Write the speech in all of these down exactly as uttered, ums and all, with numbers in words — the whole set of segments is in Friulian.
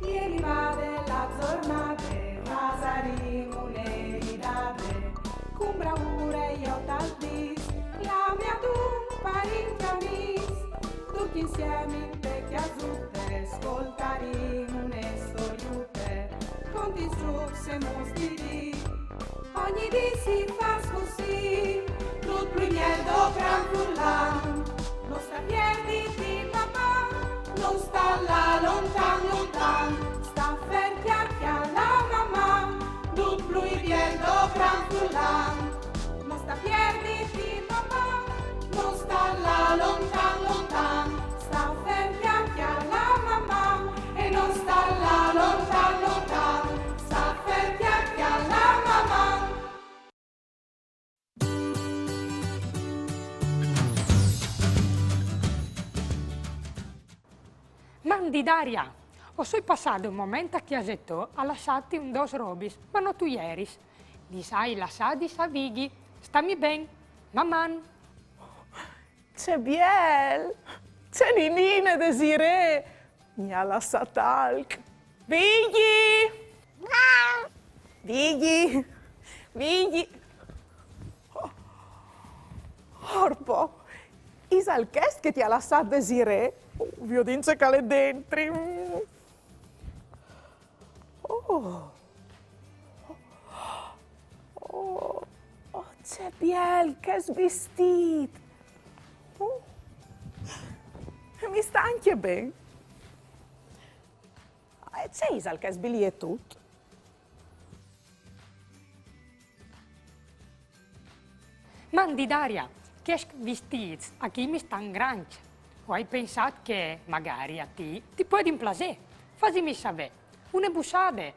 Che rivade la zornade, fasarìn une ridade, cun braure jo tal dis, clame adun parint e amis, ducj insiemi inte cjasute, scoltarìn une storiute, contis ducj semus di dì. Ogni dì si fâs cussì, dut plui biel dopran furlan. No sta pierditi, Maman, no sta lâ lontan, lontan. Sta fer cjale, cjale Maman, dut plui biel dopran furlan. No sta pierditi, Maman, no sta lâ lontan, lontan. Sta fer cjale, cjale Maman, e no sta lâ lontan, lontan. Sta fer cjale, cjale Maman. Mandi Daria, o soi passade un moment a cjase tô a lassâti un dôs robis, ma no tu jeris. Lis ai lassadis a Vigji. Stami ben, Maman. Ce biel! Ce ninine, Desirée! Mi à lassât alc. Vigji! Vigji! Vigji! Orpo! Isal chest che ti à lassât Desirée? Oh, viodìn ce che al è dentri. Mm. Oh! Oh, oh, ce biel chest vistît! Oh. E mi sta ancje ben. E ce isal chest bilietut? Mandi Daria, chescj vistîts achì mi stan grancj. O ai pensât che magari a ti ti puedin plasê. Fasimi savê. Une bussade.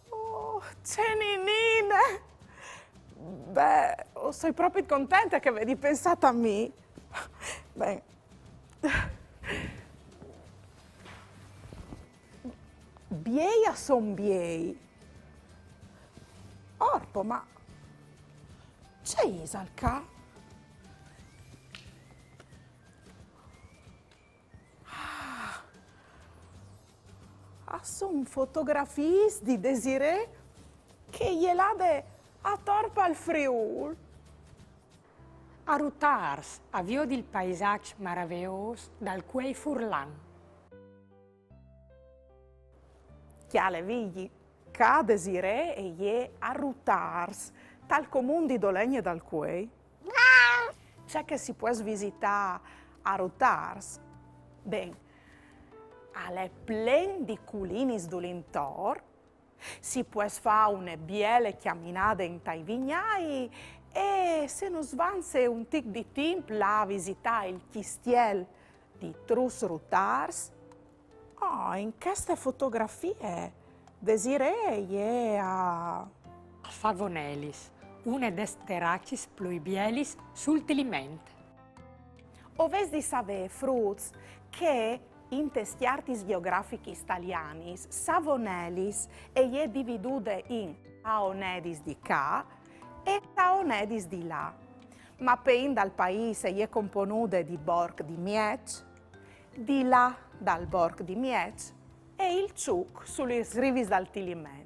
Oh, ce ninine! Beh, o soi propit contente che vedi pensât a mi. Ben. Biei a son biei. Orpo, ma ce isal ca? Ah, a son fotografiis di Desirée che e je lade ator pal Friûl. A Rutârs, a viodi il paisaç maraveôs dal Cuei furlan. Cjale Vigji, ca Desirée e je a Rutârs, tal comun di Dolegne dal Cuei. Ce che si pues visitâ a Rutârs? Ben, al è plen di culinis dulintor, si pues fâ une biele cjaminade intai vignâi e, se nus vanze un tic di timp, lâ a visitâ il cjistiel di Trus Rutârs. Oh, in cheste fotografie Desirée e je a... Savonelis, une des teracis plui bielis sul Tiliment. O vês di savê, fruts, che intes cjartis gjeografichis talianis, Savonelis e je dividude in Saonedis di ca e Saonedis di là. Ma pe int dal paîs e je componude di Borc di Mieç, di là dal Borc di Mieç e il Çuc su lis rivis dal Tiliment.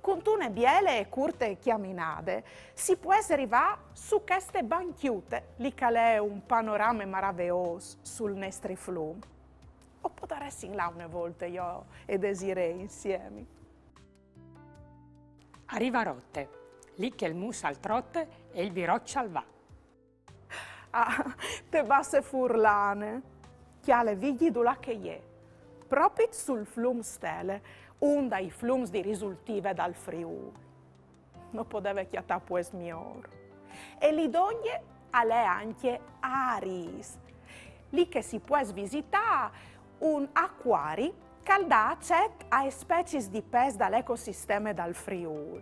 Cuntune biele e curte cjaminade si pues rivâ su cheste bancjute, li che al è un panorame maraveôs sul nestri flum. O podaressin lâ une volte jo e Desirée insiemi. A Rivarote, li che il mus al trote e il viroç al va. Ah, te Basse Furlane. Cjale Vigji dulà che e je. Propit sul flum Stele, un dai flums di risultive dal Friûl. No podeve cjatâ puest miôr. E li dongje al è ancje Aris, li che si pues visitâ un acuari che al dà acet aes speciis di pes dal ecosisteme dal Friûl.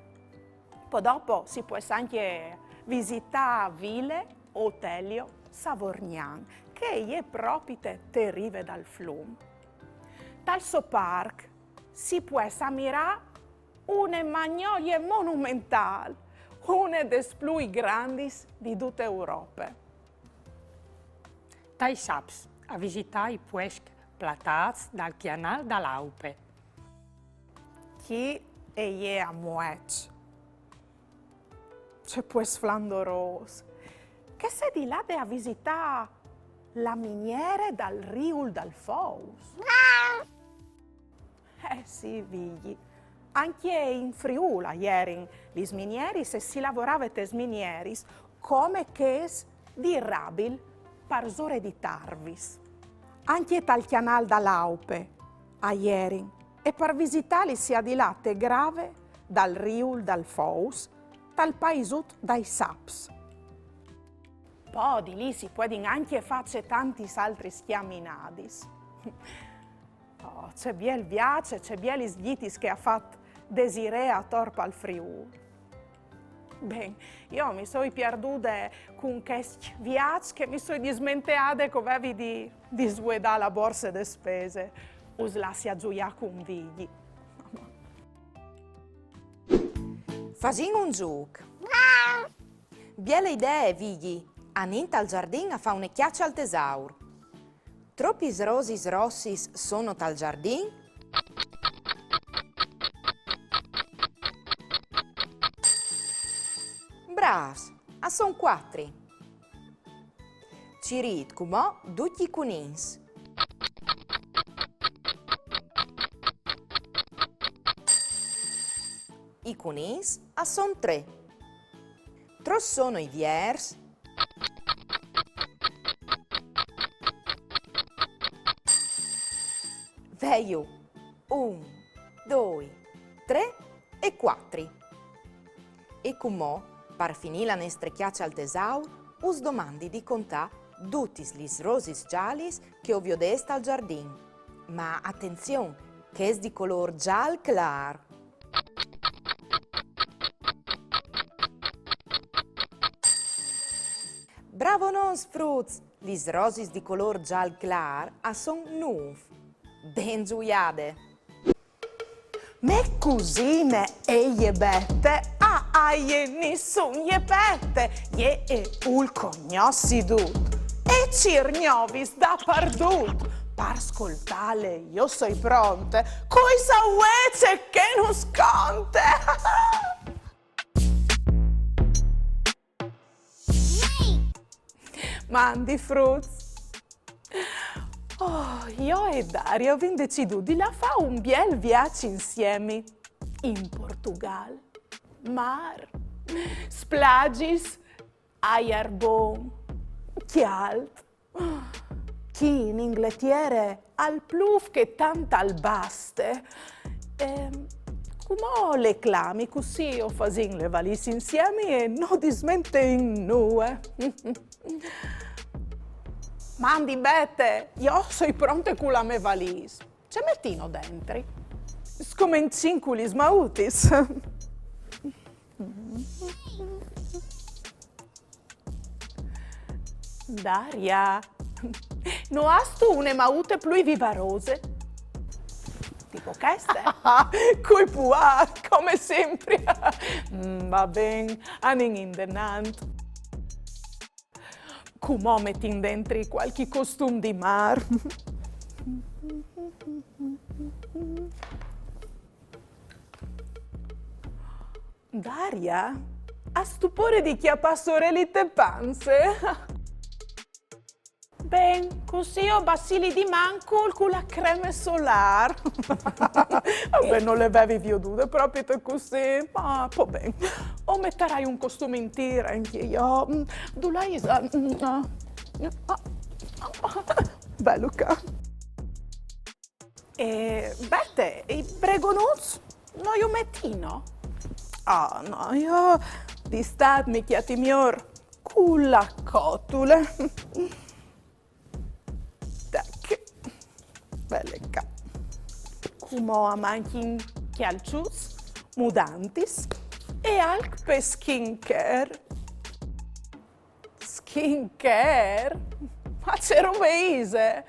Po dopo si pues ancje visitâ Vile Otelio Savorgnan, che e je propite te rive dal flum. Tal so parc si pues amirâ une magnolie monumentâl, une des plui grandis di dute Europe. Tai Saps, a visitâ i puescj platâts dal Cjanâl da l'Aupe. Chi e je a Mueç. Ce puest sflandorôs. Che sedi lade a visitâ la miniere dal Riul dal Fous? Eh sì, Vigji. Ancje in Friûl a jerin lis minieris e si lavorave tes minieris come chês di Rabil parsore di Tarvis. Ancje tal Cjanâl da l'Aupe a jerin, e par visitâlis si à di lâ te grave dal Riul dal Fous, tal paisut dai Saps. Po di li si puedin ancje fâ cetantis altris cjaminadis. Oh, ce biel viaç, ce bielis gjitis che à fat Desirée ator pal Friûl. Ben, jo mi soi pierdude cun chest viaç che mi soi dismenteade che o vevi di, di svuedâ la borse de spese. Us lassi a zuiâ cun Vigji. Fasìn un zûc. Biele idee, Vigji. Anìn tal zardin a fâ une cjace al tesaur. Tropis rosis rossis sono tal zardin? Brâfs, a son cuatri. Cirît cumò ducj i cunins. I cunins a son trê. Trops sono i viers? Vei jù, un, doi, trê e cuatri. E cumò, par finî la nestre cjace al tesaur, us domandi di contâ dutis lis rosis zalis che o viodês tal zardin. Ma atenzion, chês di colôr zâl clâr. Bravonons, fruts! Lis rosis di colôr zâl clâr a son nûf. Ben zuiade! Mê cusine e je Bete, a, a jê nissun je pete, jê e vûl cognossi dut, e cîr gnovis dapardut. Par scoltâle jo soi pronte, cui sa vuê ce che nus conte. Mandi fruts! Oh, jo e Daria o vin decidût di lâ a fâ un biel viaç insiemi. In Portugal. Mâr, splagis, aiar bon, cjalt. Chi in Ingletiere al plûf che tant al baste. Ehm, cumò le clami, cussì o fasìn le valîs insiemi e no dismenteìn nuie. Mandi Bete, jo o soi pronte cu la mê valîs. Ce metìno dentri? Scomencìn cu lis mautis. Daria, no âstu une maute plui vivarose? Tipo cheste? Cui puar, come simpri. Mm, va ben, anìn indenant. Cumò o metìn dentri cualchi costum di mâr. Daria, âstu pôre di cjapâ soreli te panze? Ben, cussì o basili di mancul cu la creme solâr. Vabbè, no le vevi viodude propit cussì, ma po ben. O metarai un costum intîr ancje jo. Mm, dulà isal? Mm, ah. Ah, ah, ah. Velu ca. E Bete, i bregonuts no ju metìno? Ah, no, jo d'Istât mi cjati miôr cu la cotule. Tac. Vele ca. Cumò a mancjin cjalçuts, mudantis e alc pe skincare. Skincare? Ma ce robe ise?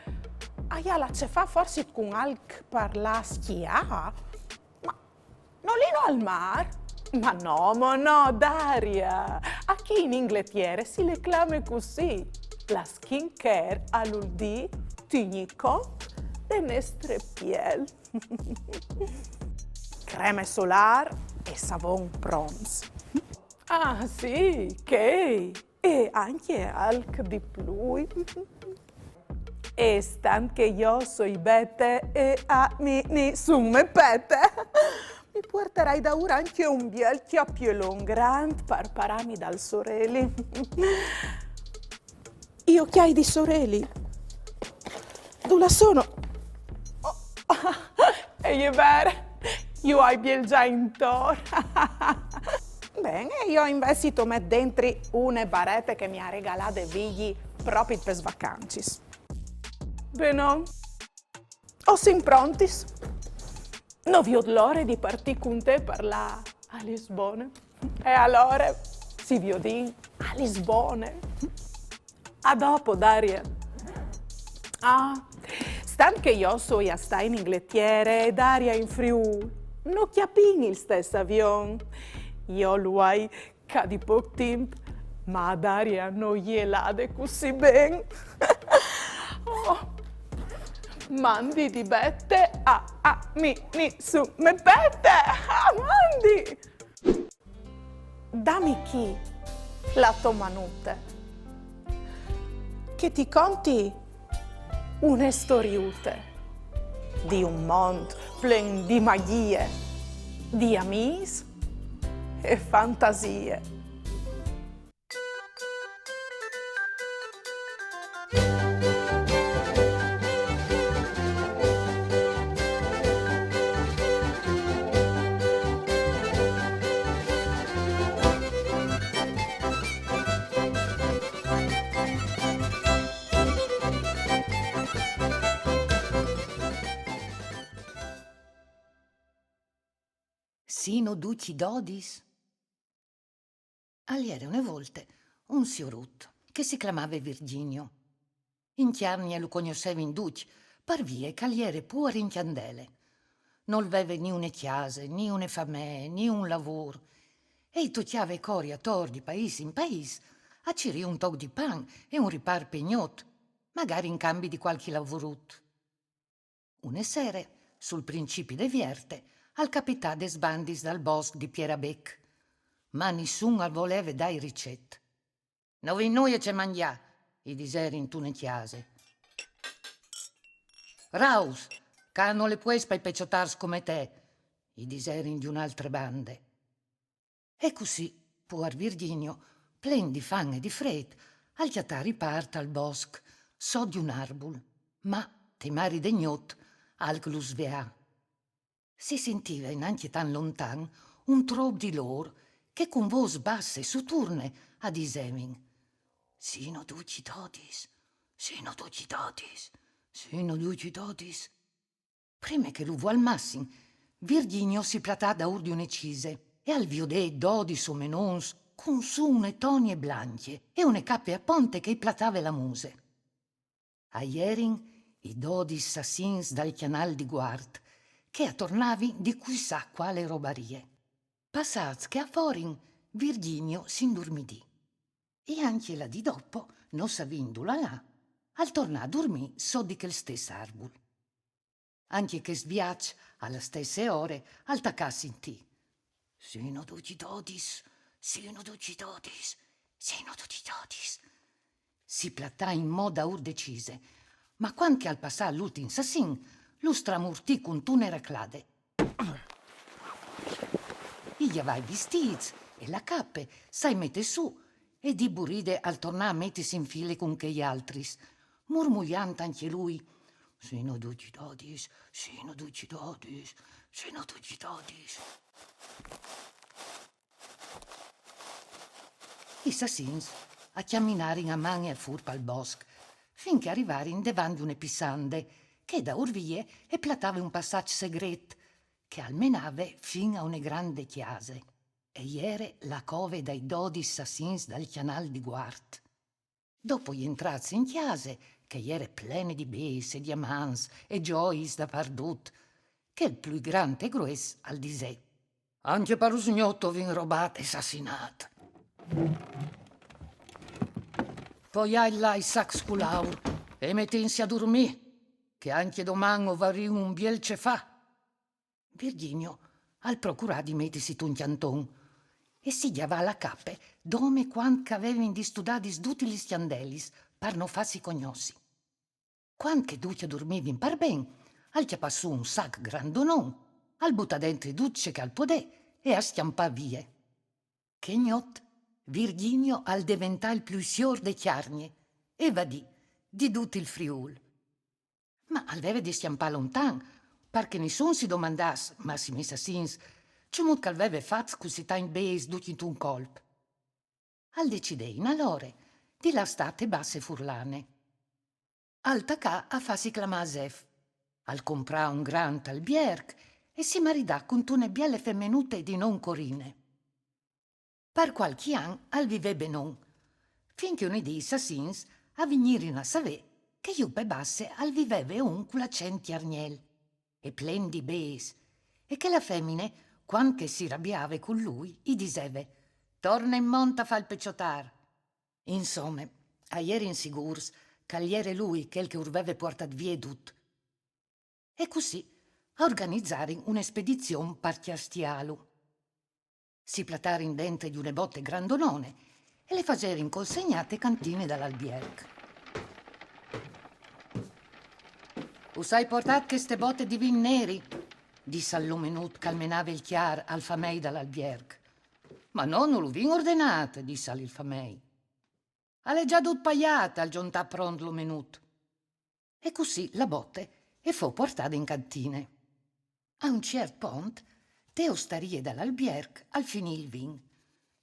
Aial a ce fâ forsit cun alc par lâ a schiâ? Ma no lino al mâr? Ma no, mo no, Daria! Achì in Ingletiere si le clame cussì. La skincare al vûl dî tignî cont de nestre piel. creme solâr e savon pronts. Ah, sì, che? E ancje alc di plui. E stant che jo soi Bete e a mi nissun me pete, mi puartarai daûr ancje un biel cjapielon grant par parâmi dal soreli. I ocjâi di soreli. Dulà sono? Oh, e je vere, ju ai bielzâi intor. Ben, e jo invezit o met dentri une barete che mi à regalade Vigji propit pes vacancis. Benon. O sin prontis? No viôt la ore di partî cun te par lâ a Lisbone. E alore, si viodìn a Lisbone. A dopo, Daria. Ah, stant che jo o soi a stâ in Ingletiere e Daria in Friûl, no cjapìn il stes avion. Jo lu ai ca di pôc timp, ma a Daria no je lade cussì ben. Oh. Mandi di Bete, a, a mi nissun me pete. Ah, mandi! Dami chi la tô manute, che ti conti une storiute di un mont plen di magjie, di amîs e fantasie. Sino ducj dodis? Al jere une volte un siorut che si clamave Virginio. In Cjargne lu cognossevin ducj, par vie che al jere puar in cjandele. Nol veve ni une cjase, ni une famee, ni un lavôr. E i tocjave cori ator di paîs in paîs a cirî un toc di pan e un ripâr pe gnot, magari in cambi di cualchi lavorut. Une sere, sul principi de vierte, al capità des bandis dal bosc di Pierabec. Ma nissun al voleve dâi ricet. No vin nuie ce mangjâ, i diserin intune cjase. Raus, ca nol è puest pai peçotârs come te, i diserin di une altre bande. E cussì, puar Virginio, plen di fam e di frêt, al cjatà ripâr tal bosc, sot di un arbul, ma, te mari de gnot, alc lu sveà. Si sintive nancje tant lontan un trop di lôr che cun vôs basse e suturne a disevin: Sino ducj dodis, sino ducj dodis, sino ducj dodis. Prime che lu vualmassin, Virginio si platà daûr di une cise e al viodè dodis omenons cun sù une tonie blancje e une cape a ponte che i platave la muse. A jerin i dodis sassins dal Cjanâl di Guart, che a tornavin di cui sa cuale robarie. Passâts che a forin, Virginio si indurmidì. E ancje la dì dopo, no savint dulà lâ, al tornà a durmî sot di chel stes arbul. Ancje chest viaç, a la stesse ore, al tacà a sintî: Sino ducj dodis, sino ducj dodis, sino ducj dodis. Si platà inmò daûr de cise, ma cuant che al passà l'ultin sassin, lu stramurtì cuntune raclade. I gjavà i vistîts e la cape, sai metè sù, e di buride al tornà a metisi in file cun chei altris, murmuiant ancje lui: Sino ducj dodis, sino ducj dodis, sino ducj dodis. I sassins a cjaminarin a man e a fûr pal bosc, fin che a rivarin devant di une pissande, che daûr vie e platave un passaç segret, che al menave fin a une grande cjase. E jere la cove dai dodis sassins dal Cjanâl di Guart. Dopo jentrâts in cjase, che e jere plene di bêçs e diamants e gjoiis dapardut, chel plui grant e grues al disè: Ancje par usgnot o vin robât e sassinât. Poiait là i sacs cul aur e metìnsi a durmî, che ancje doman o varìn un biel ce fâ. Virginio Al procurà di metisi tun cjanton e si gjavà la cape dome cuant che a vevin distudadis dutis lis cjandelis, par no fâsi cognossi. Cuant che ducj a durmivin par ben, al cjapà sù un sac grandonon, al butà dentri dut ce che al podè e al scjampà vie. Chê gnot, Virginio al deventà il plui siôr de Cjargne e vadì di dut il Friûl. Ma al veve di scjampâ lontan, par che nissun si domandàs, massime i sassins, cemût che al veve fat cussì tancj bêçs ducj intun colp. Al decidè inalore di lâ a stâ te Basse furlane. Al tacà a fâsi clamâ Zef, al comprà un grant albierc e si maridà cuntune biele femenute di non Corine. Par cualchi an al vivè benon, fin che une dì i sassins a vignirin a savê che jù pe Basse al viveve un cul acent cjargnel e plen di bêçs, e che la femine, cuant che si rabiave cun lui, i diseve: «Torne in mont a fâ il peçotâr!» Insome, a jerin sigûrs che al jere lui chel che ur veve puartât vie dut. E cussì a organizarin une spedizion par cjastiâlu. Si platarin dentri di une bote grandonone e le faserin consegnâ te cantine dal albierc. «Us ai puartât cheste bote di vin neri», dissal l'omenut che al menave il cjar al famei dal albierc. «Ma no, no lu vin ordenât», dissal il famei. «Al è za dut paiât», al zontà pront l'omenut. E cussì la bote e fo puartade in cantine. A un ciert pont, te ostarie dal albierc al finì il vin.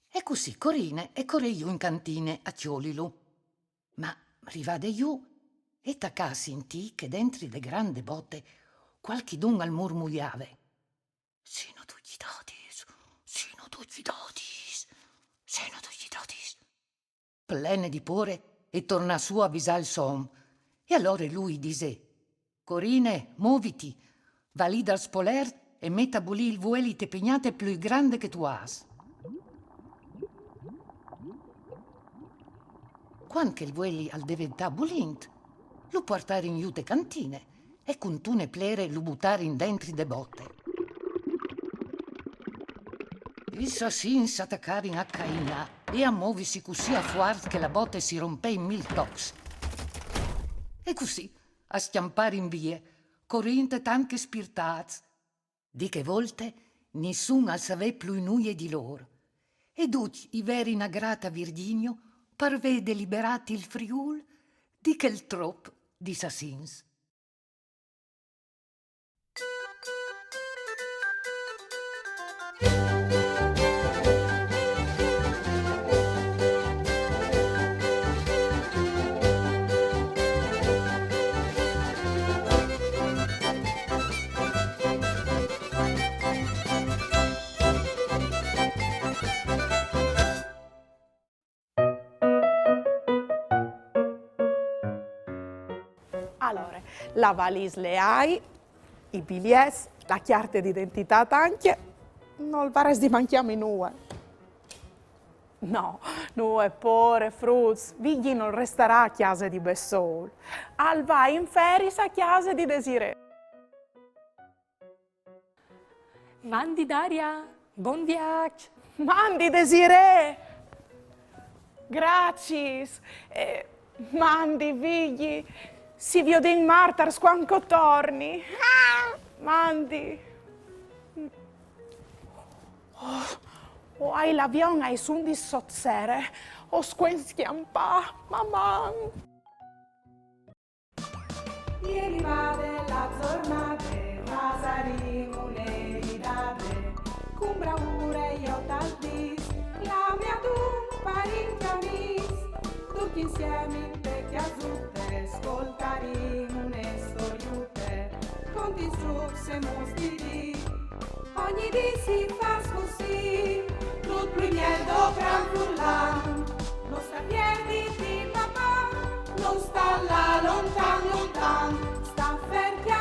E cussì Corine e corè jù in cantine a cjolilu. Ma rivade jù, e tacà a sintî che dentri de grande bote cualchidun al murmuiave: «Sino ducj dodis, sino ducj dodis, sino ducj dodis.» Plene di pôre, e tornà sù a visâ il so om. E alore lui i disè: «Corine, moviti, va li dal spolert e met a bulî il vueli te pignate plui grande che tu âs.» Cuant che il vueli al deventà bulint, lu puartarin jù te cantine e cuntune plere lu butarin dentri de bote. I sassins a tacarin a cainâ e a movisi cussì a fuart che la bote si rompè in mil tocs. E cussì a scjamparin vie, corint tant che spirtâts. Di chê volte nissun al savè plui nuie di lôr. E ducj i verin agrât a Virginio par vê deliberât il Friûl di chel trop di sassins. Alore, la valîs le ai, i biliets, la cjarte di identitât ancje, nol varès di mancjâmi nuie. No, nuie pôre, fruts, Vigji nol restarà a cjase di bessôl. Al va in feriis a cjase di Desirée. Mandi Daria, bon viaç! Mandi Desirée! Graciis! Eh, mandi Vigji! Si viodìn martars cuant che o torni! Mandi! Oh, o ai l'avion aes undis sot sere, o scuen scjampâ, maman! E rivade la zornade, fasarìn une ridade, cun bravure jo tal dîs, clami adun parint e amîs, ducj insiemi inte cjasute, scoltarìn une storiute, contis, trucs e muts di dì. Ogni dì si fâs cussì, dut plui biel dal cran furlan. No sta pierditi, papà, no sta lâ lontan, lontan. Sta fer che